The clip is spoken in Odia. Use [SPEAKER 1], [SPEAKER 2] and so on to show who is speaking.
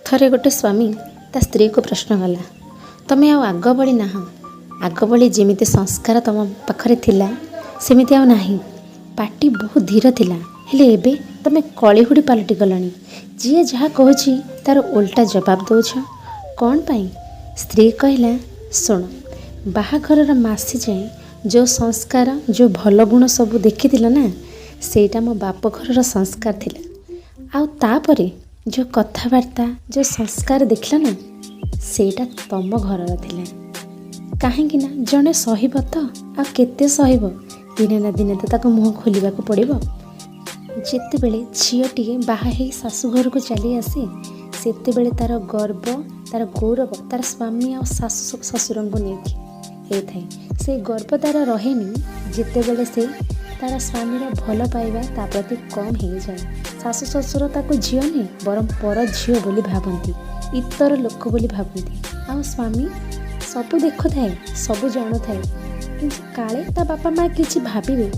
[SPEAKER 1] ଥରେ ଗୋଟେ ସ୍ୱାମୀ ତା ସ୍ତ୍ରୀକୁ ପ୍ରଶ୍ନ କଲା, ତମେ ଆଉ ଆଗ ଭଳି ନାହଁ। ଆଗ ଭଳି ଯେମିତି ସଂସ୍କାର ତୁମ ପାଖରେ ଥିଲା, ସେମିତି ଆଉ ନାହିଁ। ପାଟି ବହୁତ ଧୀର ଥିଲା, ହେଲେ ଏବେ ତୁମେ କଳିହୁଡ଼ି ପାଲଟି ଗଲଣି। ଯିଏ ଯାହା କହୁଛି, ତା'ର ଓଲଟା ଜବାବ ଦେଉଛ। କ'ଣ ପାଇଁ? ସ୍ତ୍ରୀ କହିଲା, ଶୁଣ, ବାହାଘରର ମାସେ ଯାଏଁ ଯେଉଁ ସଂସ୍କାର, ଯେଉଁ ଭଲ ଗୁଣ ସବୁ ଦେଖିଥିଲ ନା, ସେଇଟା ମୋ ବାପଘରର ସଂସ୍କାର ଥିଲା। ଆଉ ତାପରେ ଯେଉଁ କଥାବାର୍ତ୍ତା, ଯେଉଁ ସଂସ୍କାର ଦେଖିଲ ନା, ସେଇଟା ତମ ଘରର ଥିଲା। କାହିଁକି ନା ଜଣେ ସହିବ ତ ଆଉ କେତେ ସହିବ? ଦିନେ ନା ଦିନେ ତ ତାକୁ ମୁହଁ ଖୋଲିବାକୁ ପଡ଼ିବ। ଯେତେବେଳେ ଝିଅଟିଏ ବାହା ହେଇ ଶାଶୁଘରକୁ ଚାଲି ଆସେ, ସେତେବେଳେ ତା'ର ଗର୍ବ, ତା'ର ଗୌରବ ତା'ର ସ୍ୱାମୀ ଆଉ ଶାଶୁ ଶ୍ୱଶୁରଙ୍କୁ ନେଇକି ହେଇଥାଏ। ସେ ଗର୍ବ ତା'ର ରହେନି ଯେତେବେଳେ ସେ ତା'ର ସ୍ୱାମୀର ଭଲ ପାଇବା ତା ପ୍ରତି କମ୍ ହେଇଯାଏ। ଶାଶୁ ଶ୍ୱଶୁର ତାକୁ ଝିଅ ନୁହେଁ, ବରଂ ପର ଝିଅ ବୋଲି ଭାବନ୍ତି, ଇତର ଲୋକ ବୋଲି ଭାବନ୍ତି। ଆଉ ସ୍ୱାମୀ ସବୁ ଦେଖୁଥାଏ, ସବୁ ଜାଣୁଥାଏ, କିନ୍ତୁ କାଳେ ତା ବାପା ମା' କିଛି ଭାବିବେ,